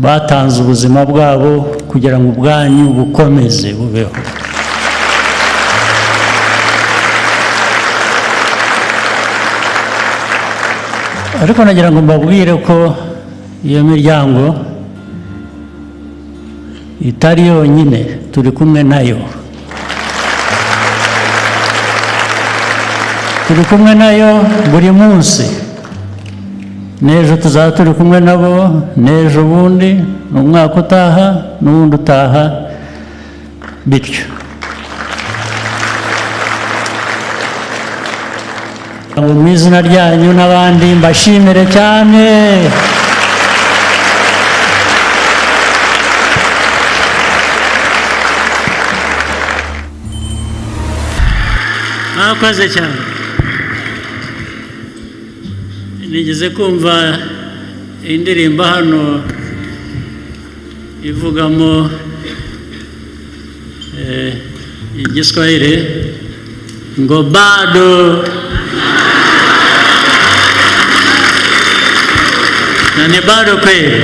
Batanze ubuzima bwabo kugira ngo ubwanyu bukomeze bubeho. Ariko nagira ngo mbabwire ko iyo miryango itari yonyine, turi kumwe nayo. Turi kumwe nayo buri munsi. N'ejo tuzaba turi kumwe nabo, n'ejo bundi, n'umwaka utaha, n'uwundi utaha, bityo. Mu izina ryanyu n'abandi mbashimire cyane. Mwakoze cyane. Nigeze kumva indirimbo hano ivugamo Igiswahili ngo bado na ni bado kweli,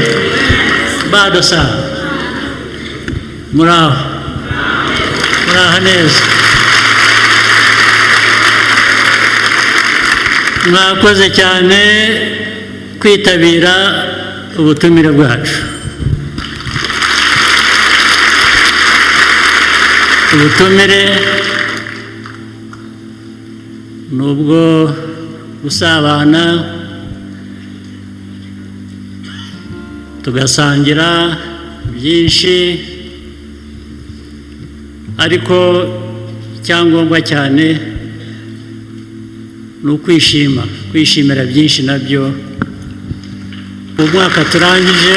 bado sana. Muraho, muraho neza. Mwakoze cyane kwitabira ubutumire bwacu. Ubutumire ni ubwo gusabana, tugasangira byinshi, ariko icyangombwa cyane ni ukwishima, kwishimira byinshi nabyo. Umwaka turangije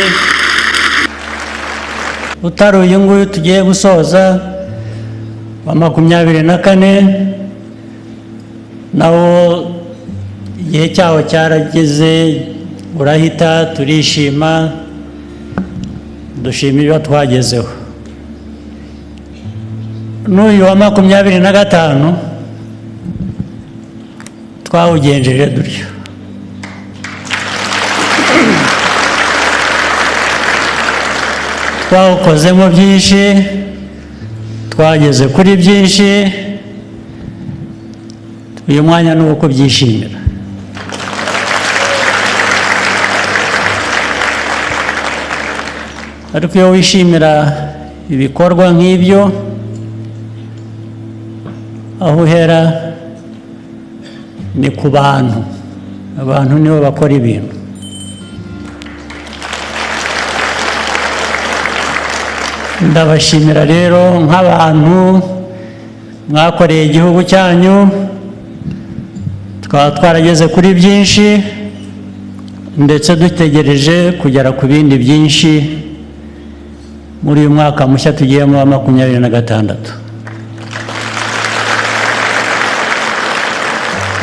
utari uyu nguyu tugiye gusoza wa 24, nawo igihe cyawo cyarageze, urahita, turishima, dushima ibyo twagezeho. N'uyu wa 25 twawugenjeje dutyo. Twawukozemo byinshi, twageze kuri byinshi, uyu mwanya ni uwo kubyishimira. Ariko iyo wishimira ibikorwa nk'ibyo, aho uhera ni ku bantu. Abantu nibo bakora ibintu. Ndabashimira rero nk'abantu mwakoreye igihugu cyanyu, tukaba twarageze kuri byinshi, ndetse dutegereje kugera ku bindi byinshi muri uyu mwaka mushya tugiyemo wa 26.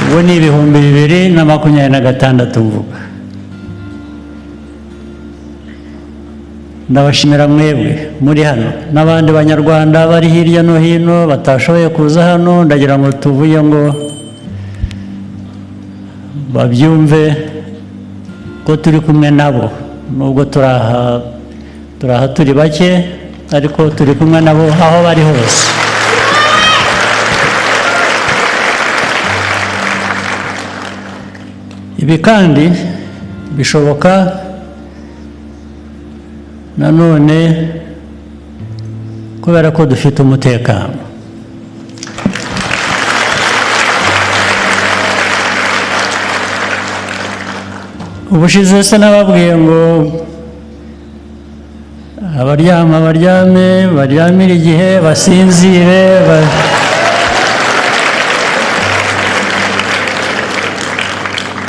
Ubu ni 2026 mvuga. Ndabashimira mwebwe muri hano n'abandi banyarwanda bari hirya no hino batashoboye kuza hano, ndagira ngo tuvuye ngo babyumve ko turi kumwe nabo, nubwo turaha turi bake, ariko turi kumwe nabo aho bari hose. Ibi kandi bishoboka nanone kubera ko dufite umutekano. Ubushize se nababwiye ngo abaryama baryame, baryamire igihe, basinzire,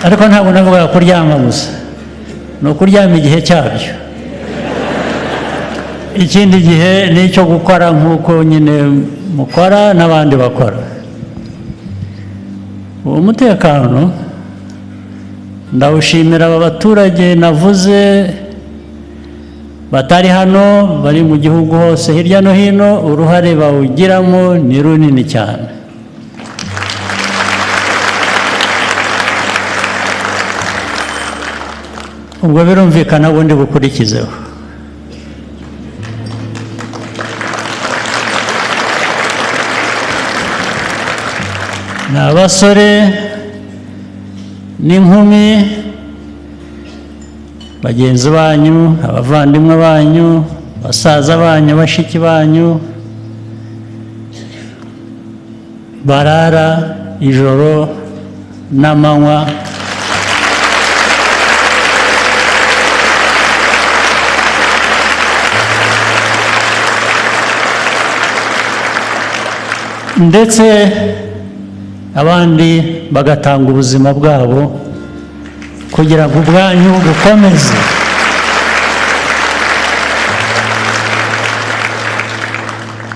ariko ntabwo navugaga kuryama gusa, ni ukuryama igihe cyabyo. Ikindi gihe ni icyo gukora nk'uko nyine mukora n'abandi bakora. Uwo mutekano ndawushimira aba baturage navuze batari hano, bari mu gihugu hose hirya no hino, uruhare bawugiramo ni runini cyane. Ubwo birumvikana ubundi bukurikizeho. Ni abasore n'inkumi bagenzi banyu, abavandimwe banyu, basaza banyu, bashiki banyu, barara ijoro n'amanywa ndetse abandi bagatanga ubuzima bwabo kugira ngo ubwanyu bukomeze.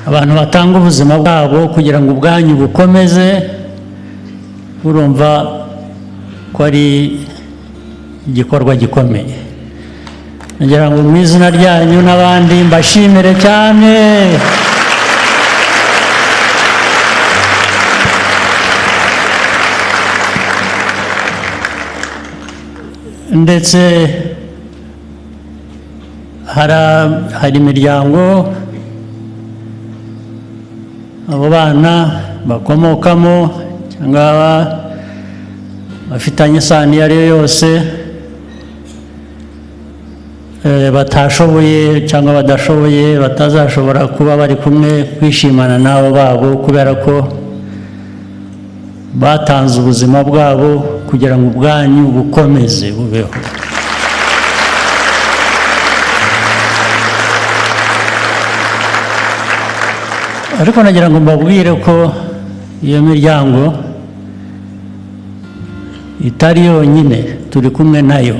Abantu batanga ubuzima bwabo kugira ngo ubwanyu bukomeze, urumva ko ari igikorwa gikomeye. Ngira ngo mu izina ryanyu n'abandi mbashimire cyane. Ndetse hari imiryango abo bana bakomokamo cyangwa bafitanye isano iyo ari yo yose, batashoboye cyangwa badashoboye, batazashobora kuba bari kumwe kwishimana n'abo babo kubera ko batanze ubuzima bwabo kugira ngo ubwanyu bukomeze bubeho. Ariko nagira ngo mbabwire ko iyo miryango itari yonyine, turi kumwe nayo.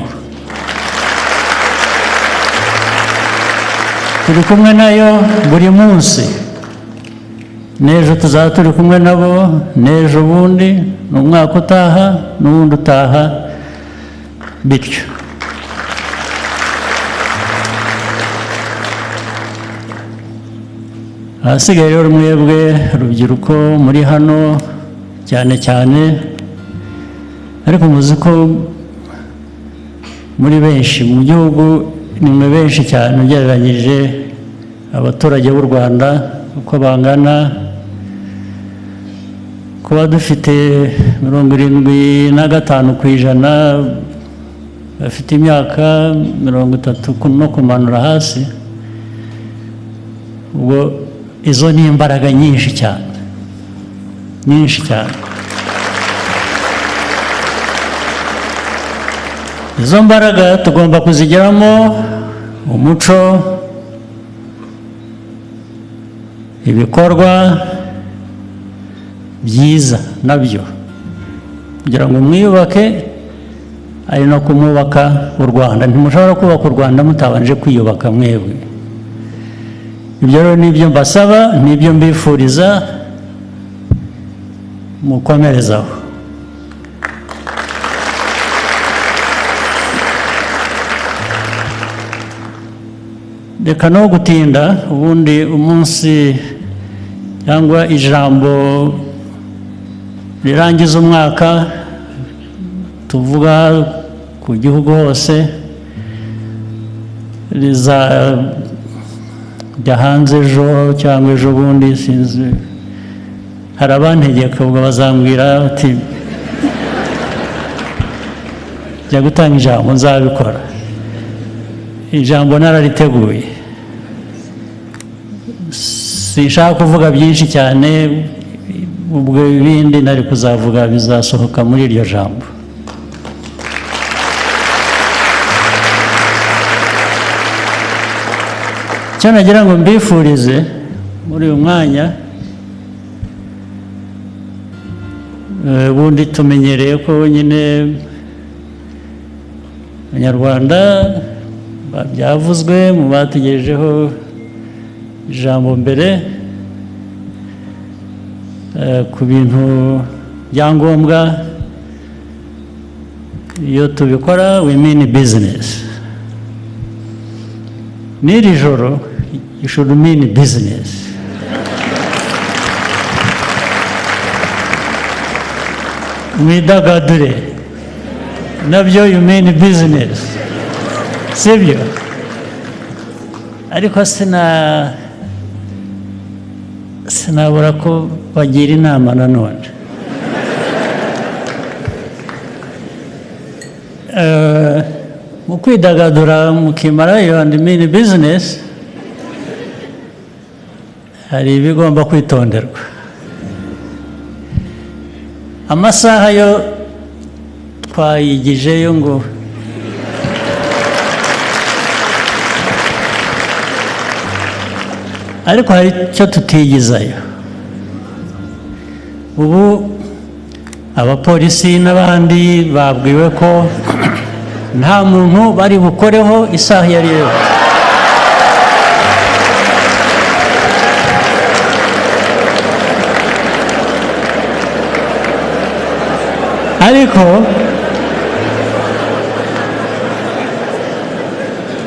Turi kumwe nayo buri munsi. N'ejo tuzaba turi kumwe nabo, n'ejo bundi, n'umwaka utaha, n'uwundi utaha, bityo. Ahasigaye rero mwebwe rubyiruko muri hano cyane cyane, ariko muzi ko muri benshi mu gihugu, ni mwe benshi cyane ugereranyije abaturage b'u Rwanda uko bangana. Kuba dufite 75% bafite imyaka 30 no kumanura hasi, ubwo izo ni imbaraga nyinshi cyane, nyinshi cyane. Izo mbaraga tugomba kuzigiramo umuco, ibikorwa byiza nabyo kugira ngo mwiyubake, ari no kumwubaka u Rwanda. Ntimushobora kubaka u Rwanda mutabanje kwiyubaka mwebwe. Ibyo rero nibyo mbasaba, nibyo mbifuriza, mukomerezaho. Reka no gutinda, ubundi umunsi cyangwa ijambo rirangiza umwaka tuvuga ku gihugu hose rizajya hanze ejo cyangwa ejo bundi, sinzi. Hari abantegeka, ubwo bazambwira bati jya gutanga ijambo, nzabikora. Ijambo narariteguye, sinshaka kuvuga byinshi cyane, ubwo ibindi nari kuzavuga bizasohoka muri iryo jambo. Icyo nagira ngo mbifurize muri uyu mwanya, ubundi tumenyereye ko nyine Abanyarwanda byavuzwe mu bategerejeho ijambo mbere, ku bintu byangombwa, iyo tubikora we mean business. N'iri joro you should mean business. Mwidagadure nabyo you mean business, sibyo? Ariko sinabura ko bagira inama nanone. Mu kwidagadura mukimarayo and mini business, hari ibigomba kwitonderwa. Amasaha yo twayigijeyo ngo ariko hari icyo tutigizayo. Ubu abapolisi n'abandi babwiwe ko nta muntu bari bukoreho isaha iyo ari yo yose. Ariko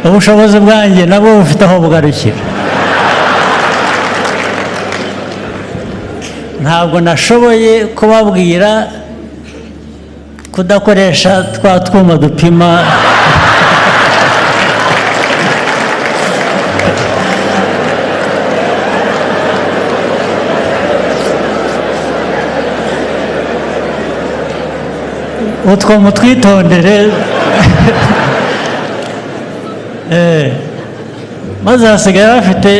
ubushobozi bwanjye nabwo bufite aho bugarukira. Ntabwo nashoboye kubabwira kudakoresha twa twuma dupima. Utwo mutwitondere. Maze hasigaye bafite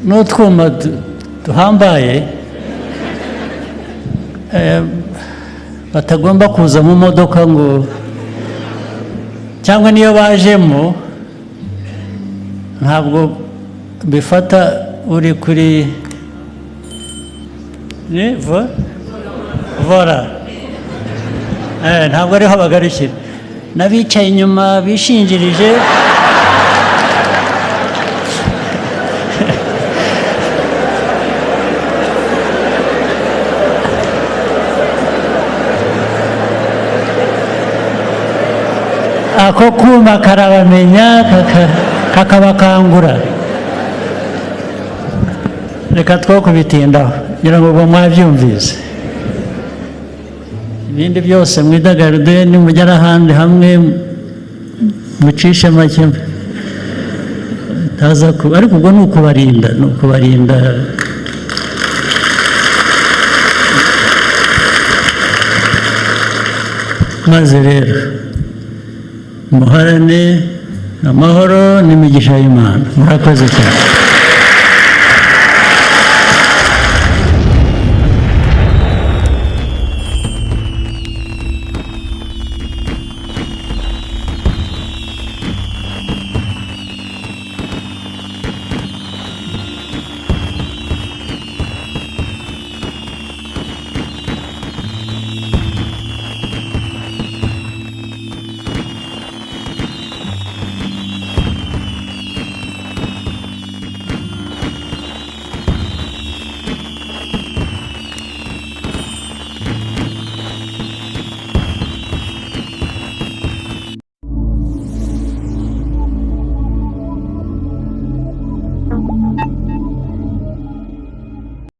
n'utwuma duhambaye batagomba kuza mu modoka ngo, cyangwa niyo bajemo ntabwo bifata uri kuri ni volant. Ntabwo ariho bagarukira, n'abicaye inyuma bishingirije. Ako kuma karabamenya, kakabakangura. Reka two kubitindaho, kugira ngo ubwo mwabyumvise. Ibindi byose mwidagadure, nimugera ahandi hamwe mucishe make taza ku, ariko ubwo ni ukubarinda, ni ukubarinda. Maze rero muharane amahoro n'imigisha y'Imana. Murakoze cyane.